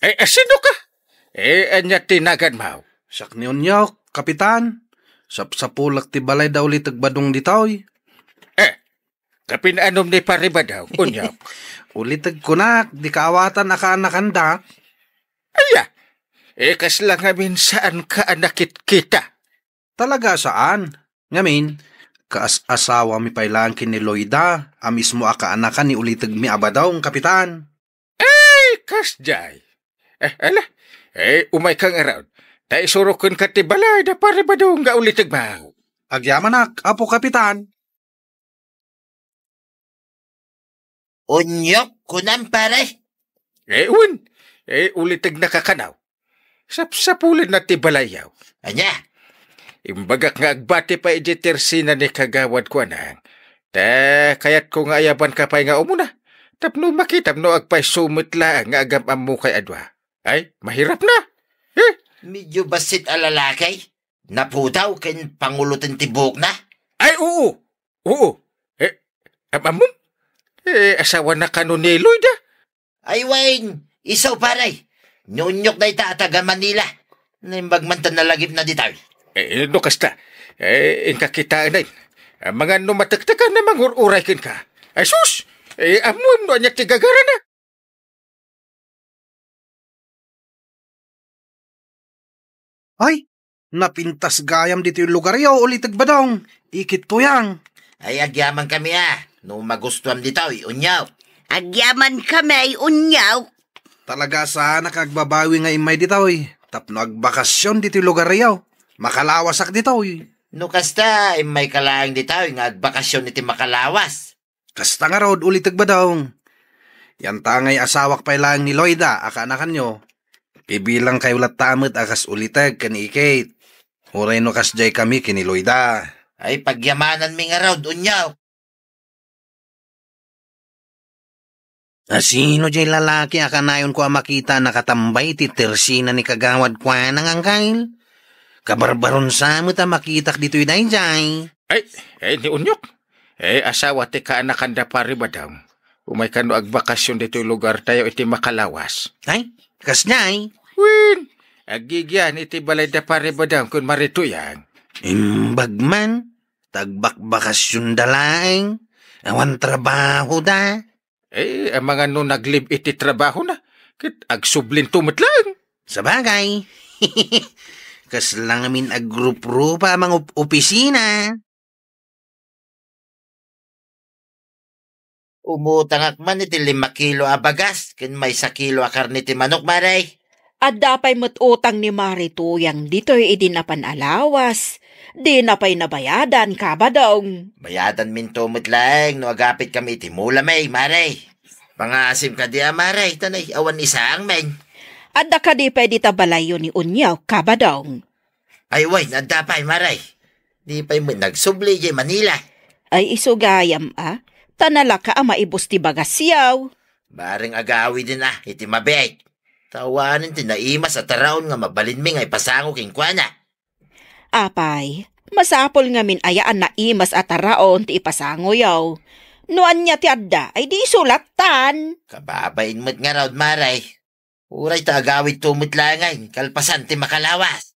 Eh, eh, sino ka? Eh, ania ti naganmo? Siak ni Unyok, Kapitan. Sapsapulak ti balay da Uliteg Badong ditoy. Eh, kapin-anom ni Pari Badong, Unyok? Uliteg kunak, di kaawatan a kaanakandak. Aya, eh, kasla ngamin saanka a nakitkita? Talaga saan. Ngamin, kaas-asawami pay laeng ken ni Loida, a mismo a kaanakan ni Ulitegmi a Badong, Kapitan. Ay, kasdiay. Eh, ala. Eh, umayka ngarud. Ta isurokenka ti balay da Pari Badong nga ulitegmo. Agyamanak, Apo Kapitan. Unyok, kunam, pare? Eh, wen. Eh, ulitegnaka kano. Sapsapulenna ti balayyo. Ania? Imbagak nga agbati pay idiay tersina ni Kagawad Kuanang. Ta kayatko nga ayabanka pay nga umuna. Tapno makitam no agpayso met laeng nga agam-ammokay a dua. Ay, mahirap na. Eh? Medyo bassit a lalaki. Napudaw ken panguloten ti buokna. Ay, oo. Oo. Eh, am-ammom? Eh, asawana kano ni Loida? Ay, wen, isu, pare. Ni Unyok dayta a taga Manila. Naimbag man ta nalagipna ditoy. Eh, no kasta, eh, inka kitaen. Amangan no matektekan a mangur-uray kenka. Ay, sus! Eh, ammom no ania ti gagarana. Ay, napintas gayam ditoy lugaryo, Uliteg Badong. Ikit Tuyang. Ay, agyamankami a. No magustuam ditoy, Unyok. Agyamankami, Unyok. Talaga saan a kagbabawi nga immay ditoy. Tapno agbakasyon ditoy lugaryo. Makalawasak ditoy. No kasta, immayka laeng ditoy nga agbakasyon iti makalawas. Kasta ngarud, Uliteg Badong. Yantangay asawak pay laeng ni Loida a kaanakanyo. Ibilangkayo latta met a kas Uliteg ken Ikit. Uray no kasdiay kami ken ni Loida. Ay, pagyamananmi ngarud, Unyok. A sino jay lalaki a kanayonko a makita a nakatambay iti tersina ni Kagawad Kuanang, Angkel? Kabarbarun sa met a makitak ditoy daydiay. Ay, eh, ni Unyok. Eh, asawa ti kaanakan da Pari Badong. Umayka no agbakasyon ditoy lugartayo iti makalawas. Ay, kasdiay? Wen, aggigyan iti balay da Pari Badong ken Mari Tuyang. Imbag man, ta agbakbakasyon da laeng, awan trabaho da. Eh, amangan no naglib iti trabahona, ket agsublinto met laeng. Sabagay, kasla ngamin agruprupa a mangup-opisina. Umutangak man iti lima kilo a bagas ken maysa kilo a karne ti manok, Mare. Adda pay met utang ni Mari Tuyang ditoy idi napan a lawas. Dina pay nabayadan, Kabadong. Bayadanminto met laeng no agapitkami iti mulami, Mare. Pangaasim kadi a, Mare, ta nay awan isaang men. Adda kadi pay dita balayyo ni Unyaw, Kabadong? Ay, wen, adda pay, Mare. Di pay met nagsubli idiay Manila. Ay, isu gayam a, ta nalaka a maibus ti bagasyaw. Bareng agawiden a iti mabiit. Ta awanen ti naimas a taraon nga mabalinmi nga ipasango kenkuana. Apay, masapul ngamin aya a naimas a taraon ti ipasangoyo. No ania ti adda, ay di isu lattan. Kababain met ngarud, Mare. Uray ta agawidto met laengen, kalpasan ti makalawas.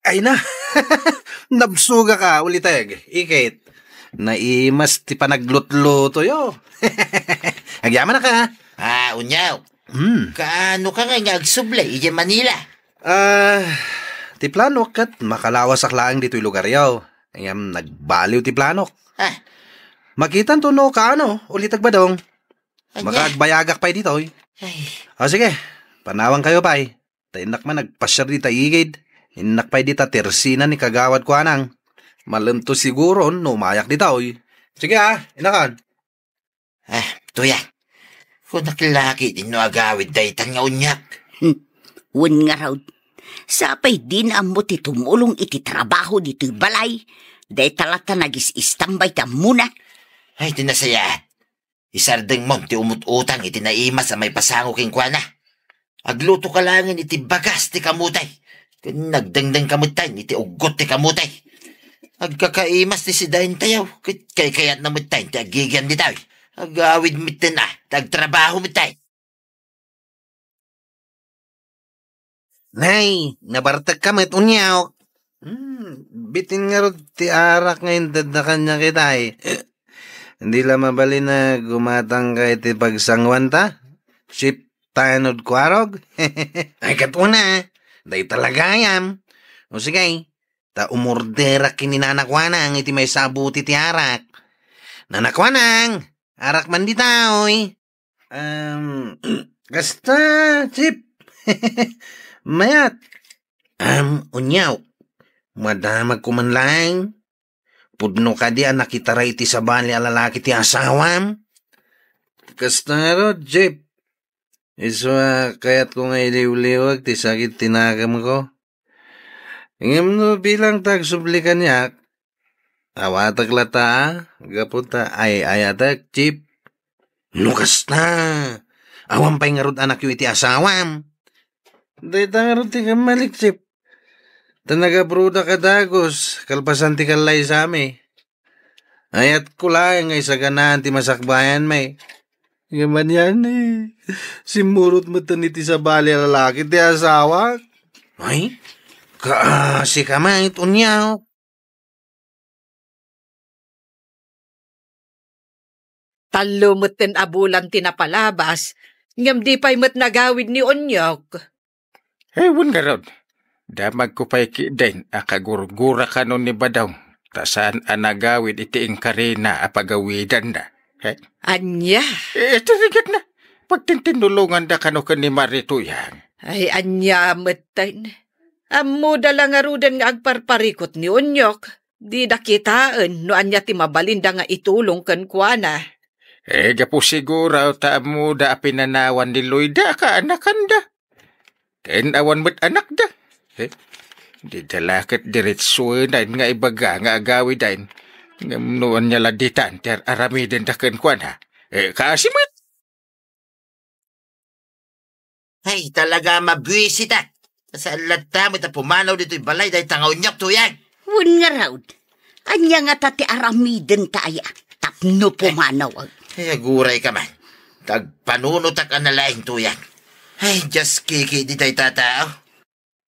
Ay na, nabsugak a, Uliteg, Ikit. Naimas ti panaglutlutoyo. Agyamanak a. Ah, Unyaw. Hmm. Kaano ka nga nga agsubli idiay Manila? Ah, ti plano ket makalawasak laeng ditoy lugaryo. Ngem nagbaliw ti planok. Ah. Makitanto no kaano, Uliteg Badong. Ania? Makaagbayagak pay ditoy. Ay. O sige, panawankayo pay. Ta innak man agpasiar dita igid. Innak pay dita tersina ni Kagawad Kuanang. Malem to siguron no umayak ditoy. Sige a, innakan. Ah, Tuya. Kunak la ketdi no agawid daytan nga unyak. Hmm. Wen ngarud, sapay dina ammo ti tumulong iti trabaho ditoy balay. Dayta latta nagis-istambay ti ammona. Ay, ti nasayaat. Isardengmon ti umut-utang iti naimas a maipasango kenkuana. Aglutoka laengen iti bagas ti kamote. Ken nagdengdengka metten iti uggot ti kamote. Agkakaimas ti sidaentayo, ket kaykayatna metten ti agigian ditoy. Agawid metten a, ta agtrabaho metten. Nay, nabartekka met, Onyok. Hmm, bitin ngarud ti arak nga intedna kaniak itay. Di la mabalin a gumatangka iti pagsanguanta, Chief Tanod Kuarog? Ay, ket una, dayta la gayam. O sige, ta umorderak ken ni Nana Kuanang iti maysa a bote ti arak. Nana Kuanang, arak man ditoy. Em, kasta, Chief. Mayat. Em, Onyok, madamagko man laeng. Pudno kadi a nakitaray iti sabali a lalaki ti asawam? Kasta ngarud, Chief. Isu a kayatko nga iliwliwag ti sakit ti nakemko. Ngem no bilang ta agsubli kaniak, awatek latta a, gapu ta ay-ayatek, Chief. No kasta, awan pay ngarud anakyo iti asawam? Dayta ngarud ti kammalik, Chief. Ta nagabrodak a dagus, kalpasan ti kallaysami. Ayatko laeng nga isaganaan ti masakbayanmi. Ngem anian, eh, simmurot metten iti sabali a lalaki ti asawak. Ay, kaasi ka met, Onyok. Tallo metten a bulan ti napalabas, ngem di pay met nagawid ni Onyok. Ay, wen ngarud, damagko pay ketdin a kagurgura kano ni Badong, ta saan a nagawid iti inkarina a pagawidanna. He? Ania? Eh, iti rigatna, pagtintinnulonganda kano ken ni Mari Tuyang. Ay, ania metten? Ammoda la ngaruden nga agparparikut ni Onyok. Dida kitaen no ania ti mabalinda nga itulong kenkuana. Eh, gapu siguro ta ammoda a pinanawan ni Loida a kaanakanda. Ken awan met anakda. Eh, dida la ket diretsoen nga ibaga nga agawiden. Ngem no ania la ditan ti ar-aramidenda kenkuana. Eh, kaasi met. Ay, talaga a mabuisitak. Saan latta met a pumanaw ditoy balay dayta nga Onyok, Tuyang. Wen ngarud, ania ngata ti aramidenta aya tapno pumanaw? Ay, agurayka man. Ta agpanunotak a nalaing, Tuyang. Ay, dias kiki ditoy tatao.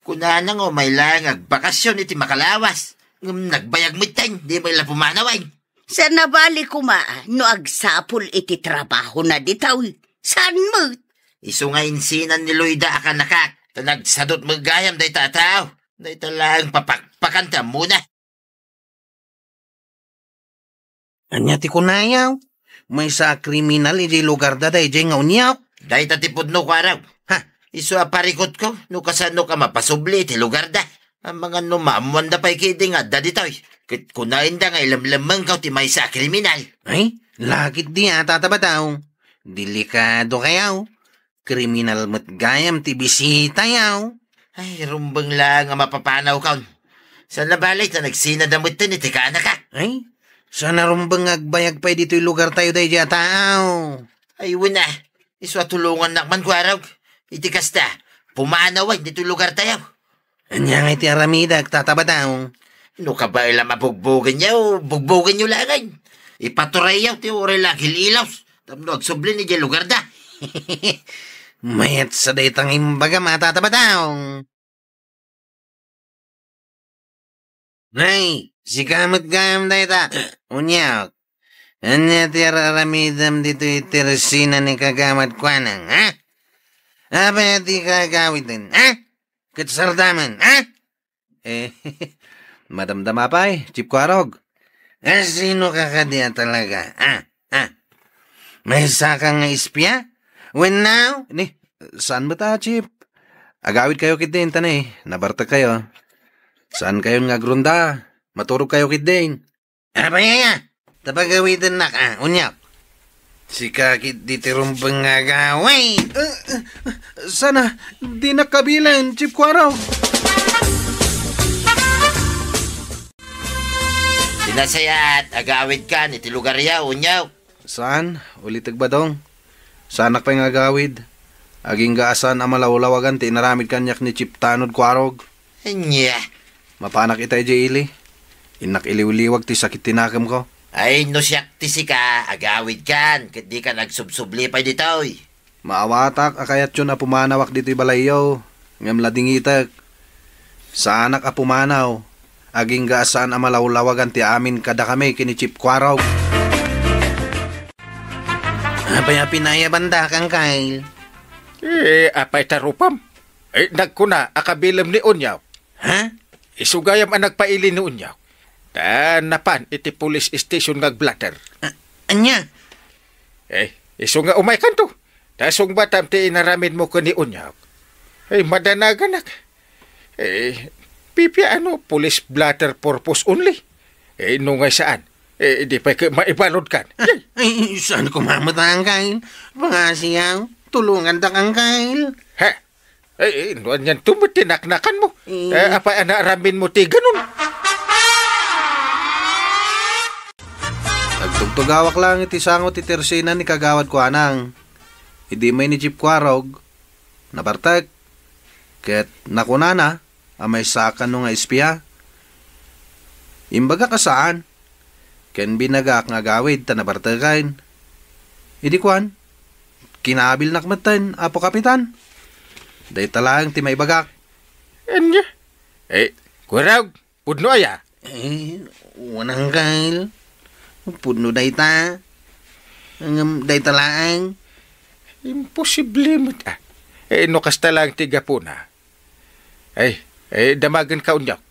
Kunana nga umay laeng agbakasyon iti makalawas, ngem nagbayag metten, di met la pumanaw, ay. Saan a bali koma no agsapul iti trabahona ditoy. Saan met? Isu nga insinan ni Loida a kanakak, ta nagsadut met gayam dayta a tao. Dayta laeng papakpakan ti ammona. Ania ti kunayo? Maysa a kriminal idiay lugarda daydiay nga Onyok. Dayta ti pudno, Kuarog. Ha? Isu a parikutko, no kasano ka mapasubli iti lugarda. Amangan no maammoanda pay ketdi nga adda ditoy. Ket kunaenda nga ilemlemmengko ti maysa a kriminal. Ay, lakit di a, Tata Badong. Delikadokayo. Kriminal met gayam ti bisitayo. Ay, rumbeng laeng a mapapanawkon. Saan a bali ta nagsinada metten iti kaanakak. Ay, saan a rumbeng nga agbayag pay ditoy lugartayo daydiay a tao. Ay, wen a, isu a tulongannak man, Kuarog. Iti kasta, pumanaw ditoy lugartayo. Ania ngay ti aramidek, Tata Badong? No kabaelam a bugbogenyo, bugbogenyo laengen. Ipaturayyo ti uray la agil-ilos tapno agsubli idiay lugarda. Mayat sa dayta nga imbagam a, Tata Badong. Nay, sika met gayam dayta. Onyok, ania ti ar-aramidem ditoy iti resina ni Kagamat Kuanang, ha? Apay a dika agawiden, ha? Ket sardamen, ha? Eh, madamdama pay, Chief Kuarog. Eh, sino ka kadi a talaga? Ah, ah. Maysa ka nga espia? Wen now? Ni, saan met a, Chief? Agawid kayo ketdin, ta ni, nabartek kayo. Saan kayon nga agronda? Maturog kayo ketdin. Apay aya? Ta pagawidennak, ah, Onyok. Sika ketdi ti rumbeng nga agawid. Eh, eh, sana, dinak kabilen, Chief Kuarog. Ti nasayaat, agawidkan iti lugaryo, Onyok. Saan? Ulitek, Badong. Saanak pay nga agawid. Agingga a saan a malawlawagan ti inaramid kaniak ni Chief Tanod Kuarog. Ania? Mapanak ita idiay ili. Innak iliwliwag ti sakit ti nakemko. Ay, no siak ti sika, agawidkan, ket dikan agsubsubli pay ditoy. Maawatak a kayatyon a pumanawak ditoy balayyo, ngem ladingitek. Saanak a pumanaw, agingga a saan a malawlawagan ti amin kadakami ken ni Chief Kuarog. Apay a pinayabandak, Uncle? Eh, apay ta rupam? Eh, nagkuna a kabilem ni Unyok. Ha? Isu gayam a nagpaili ni Unyok. Ta napan iti police station nga agblatter. A-, ania? Eh, isu nga umaykanto. Ta sungbatam ti inaramidmo ken ni Unyok. Eh, madanaganak. Eh, pipiano police blotter purpose only? Eh, no ngay saan? Eh, di pay ket maibaludkan. Ah, ay, saan ko mamatangkay? Pangasiyaw, tulungan ta kangkay. Ha? Eh, eh, no, anian to met ti naknakanmo? Eh. Eh, apay a naaramidmo ti ganun? Nagtugtugawak lang iti sango ti tersina ni Kagawad Kuanang. Idi may ni Jeep Kuarog, nabartek, ket nakunana a maysa a kano nga espia. Imbagak a saan, ken binagak nga agawid ta nabarteken. Idi kuan, kinabilnak metten, Apo Kapitan. Dayta laeng ti maibagak. Ania? Eh, Kuarog, pudno aya? Eh, wen, Uncle. Pudno dayta. Ngem dayta laeng. Imposible met, ah. Eh, no kasta laeng ti gapuna. Ay, eh, damagenka unyak.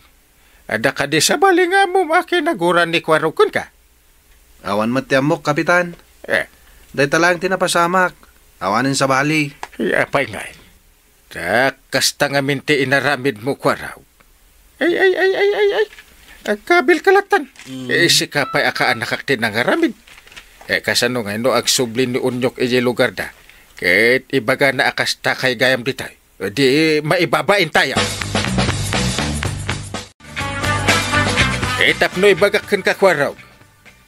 Adda kadi sabali nga ammom a kinaguran ni Kuarog kenka? Awan met ti ammok, Kapitan. Eh. Dayta laeng ti napasamak. Awanen sabali. Ay, apay ngay? Ta kasta ngamin ti inaramidmo, Kuarog. Ay, ay, ay, ay, ay, ay. Agkabilka lattan. Mm. Eh, sika pay a kaanakak ti nangaramid. Eh, kasano ngay no agsubli ni Unyok idiay lugarda? Ket ibagana a kasta kay gayam ditoy. Di maibabain tayo. Eh, tapno ibagak kenka, Kuarog.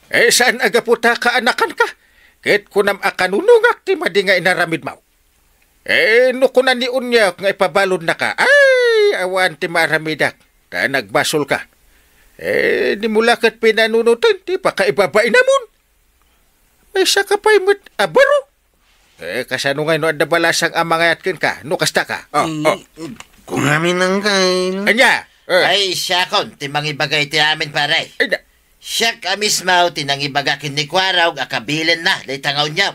Eh, saan a gapu ta kaanakanka? Ket kunam a kanunongak ti madi nga inaramidmo. Eh, no kuna ni Unyok nga ipabaludnaka, ay, awan ti maaramidak, ta nagbasolka. Eh, dimo la ket pinanunoten ti pakaibabainamon. Maysaka pay met a baro. Eh, kasano ngay no adda balasang a mangayat kenka, no kasta ka? Oh, mm, oh. Kungamin, Uncle. Ania? Eh. Ay, siakon ti mangibagay ti amin, pare. Ay, na- Siak a mismo ti nangibaga ken ni Kuarog a kabilenna dayta nga Unyok.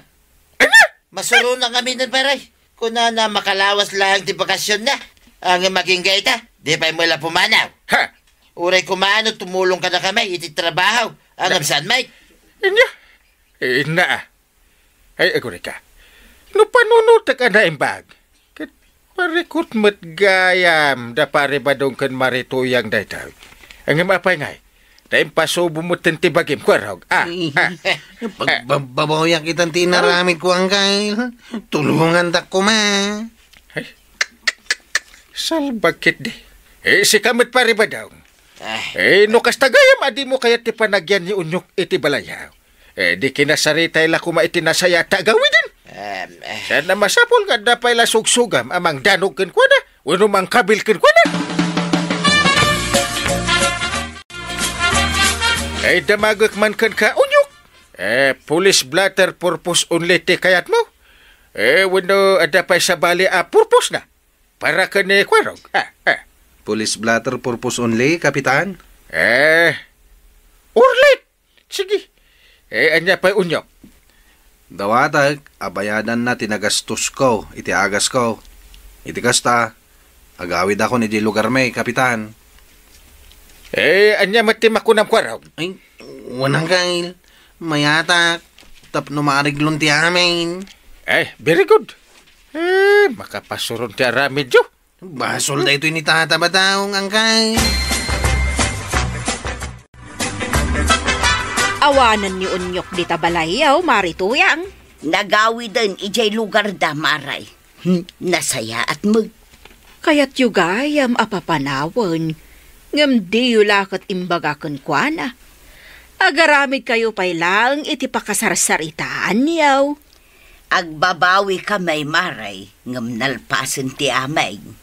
Ania? Masuronak ngaminen, pare. Kunana, makalawas laeng ti bakasionna. Ngem agingga ita, di pay met la pumanaw. Ha? Uray kumano, tumulong kadakami iti trabaho. Ngem saan met? Ania? Inna, ah. Ay, agurayka. No panunotek a naimbag, ket parikut met gayam da Pare Badong ken Mari Tuyang daytoy. Ngem apay ngay? Ta impasubo metten ti bagim, Kuarog. Ah, ah. Pagbababayak itan ti inaramidko, Uncle. Tulongandak koma. Ay, salbag ketdi. Eh, sika met, Pare Badong. Ah. Eh, no kasta gayam a dimo kayat ti panagyan ni Unyok iti balayyo. Eh, di kinasaritay la koma iti nasayaat a gawiden. Em, eh. Saan a masapul nga adda pay la sugsugam a mangdanog kenkuana wenno mangkabil kenkuana? Ay, damagek man kenka, Unyok. Eh, police blotter purpose only ti kayatmo? Eh, wenno adda pay sabali a purpose na? Para ken ni Kuarog? Ah, ah. Police blotter purpose only, Kapitan? Eh, urlit! Sige. Eh, ania pay, Unyok? Dawatek a bayadanna ti nagastosko iti agasko. Iti kasta, agawidakon idiay lugarmi, Kapitan. Eh, ania met ti makunam, Kuarog? Ay, wen, Uncle. Mayatak tapno maareglon ti amin. Eh, very good. Eh, makapasuron ti aramidyo. Basol daytoy ni Tata Badong, Uncle. Awanen ni Unyok dita balayyo, Mari Tuyang. Nagawiden idiay lugarda, Mari. Hmm, nasayaat met. Kayatyo gayam a papanawen, ngem diyo la ket imbaga kenkuana. Agaramidkayo pay laeng iti pakasarsaritaanyo. Agbabawika may, Mare, ngem nalpasen ti ameng.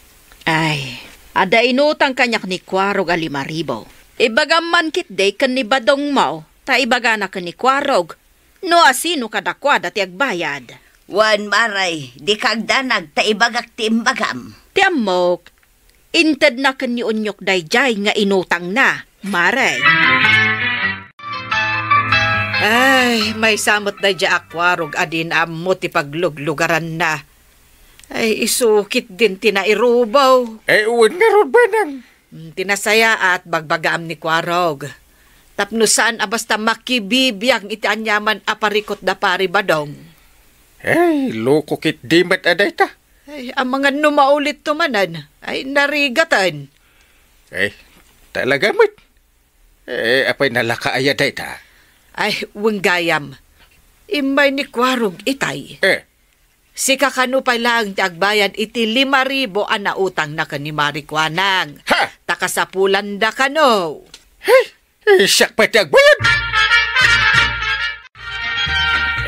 Ay, adda inutang kaniak ni Kuarog a lima ribu. Ibagam man ketdi ken ni Badongmo, ta ibagana ken ni Kuarog no asino kadakuada ti agbayad. Wen, Mare, dika agdanag ta ibagak ti imbagam. Ti ammok, intedna ken ni Onyok daydiay nga inutangna, Mare. Ay, maysa met daydiay a Kuarog a di naammo ti pagluglugaranna. Ay, isu ketdin ti nairubo. Ay, wen ngarud, Manang. Mm, ti nasayaat, bagbagaam ni Kuarog. Tapno saan a basta makibibiag iti aniaman a parikut da Pari Badong. Ay, loko ketdi met a dayta. Ay, amangan no maulitto manen. Ay, narigaten. Ay, talaga met. Eh, apay nalaka aya dayta? Ay, wen gayam. Immay ni Kuarog itay. Eh. Sika kano pay laeng ti agbayad iti lima ribu a nautangna ken ni Mari Kuanang. Ha? Ta kasapulanda kano. Hey! Eh, siak pay ti agbayad!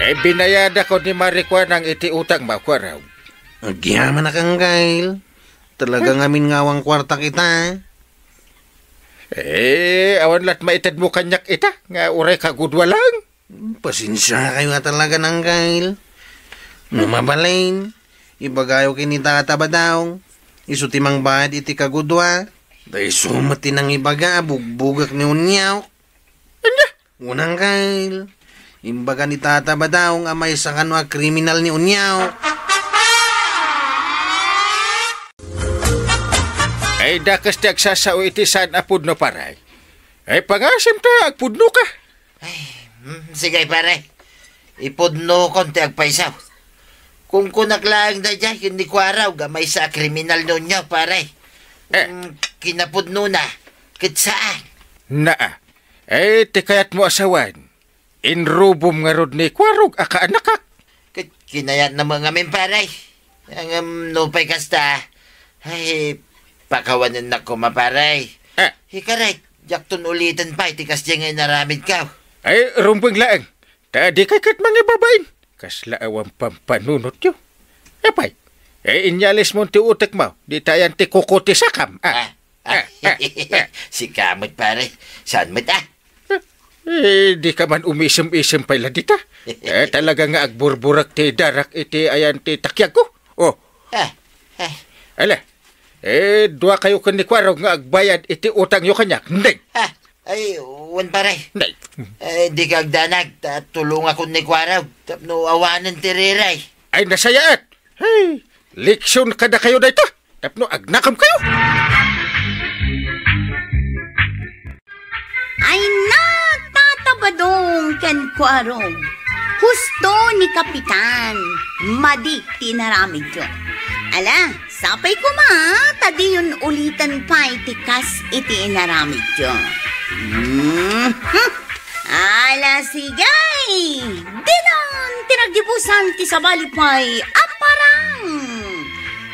Eh, binayadakon ni Mari Kuanang iti utangmo, Kuarog. Agyamanak, Anggail. Talaga ngamin nga awan kuartak ita. Eh, awan la't maitedmo kaniak ita, nga uray kagudua laeng. Pasensiakayo a talaga, Anggail. No mabalin, ibagayo ken ni Tata Badong, isu ti mangbayad iti kagudua. Ta isu met ti nangibaga a bugbugak ni Onyok. Ania? Wen, Anggail. Imbaga ni Tata Badong a maysa kano a kriminal ni Onyok. Ay, dakes ti agsasao iti saan a pudno, pare. Ay, pangasim ta agpudnoka. Ay, mm, sige, pare. Ipudnokon ti agpayso. Kunkunak laeng daydiay ken ni Kuarog a maysa a kriminal ni Onyok, pare. Eh. Mm, kinapudnona, ket saan. Naa. Eh, ti kayatmo a sawen, inrubom ngarud ni Kuarog a kaanakak. Ket kinayatna met ngamin, pare. Ngem nupay kasta, ay, pakawanennak koma, pare. Eh. Ikarit, diakton uliten pay ti kasdiay nga inaramidko. Ay, rumbeng laeng. Ta dikay ket mangibabain. Kasla awan pampanunotyo. Apay, eh, inyalismon ti utekmo, dita ayan ti kuko ti sakam. Ah. Ah, ah, ah, ah. Sika met, pare. Saan met, ah? Eh, dika man umisem-isem pay la dita. Eh, talaga nga agburburek ti darak iti ayan ti takiagko. Oh. Ah, ah. Ala, eh, duakayo ken ni Kuarog nga agbayad iti utangyo kaniak. Ndeng. Ah, ay, wen, pare. Nay. Eh, dika agdanag, ta tulongakon ni Kuarog tapno awanen ti riray. Ay, nasayaat. Hey, leksion kadakayo dayta, tapno agnakamkayo. Ay, na, Tata Badong ken Kuarog. Husto ni Kapitan. Madi ti inaramidyo. Ala, sapay koma, ta diyon uliten pay ti kas iti inaramidyo. Hmm. Ala, sige. Dinan ti naggibusan ti sabali pay a parang.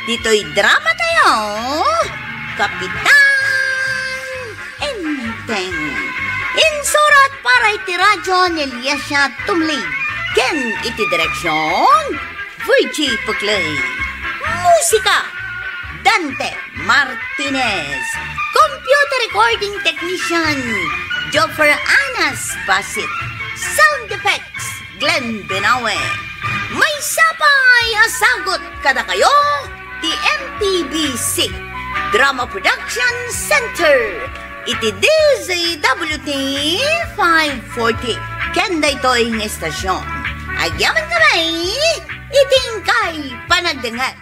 Ditoy drama tayo, Kapitan Enteng. Insurat para iti radyo ni Eliasia Tumlig. Ken iti direksyon, Virgie Puclay. Musika, Dante Martinez. Computer recording technician, Joffer Anas Basit. Sound effects, Glenn Benawe. Maysa pay a sagut kadakayo ti M P B C Drama Production Center iti D Z W T five forty. Ken daytoy nga istasyon, agyaman kami iti inkay panagdengngeg.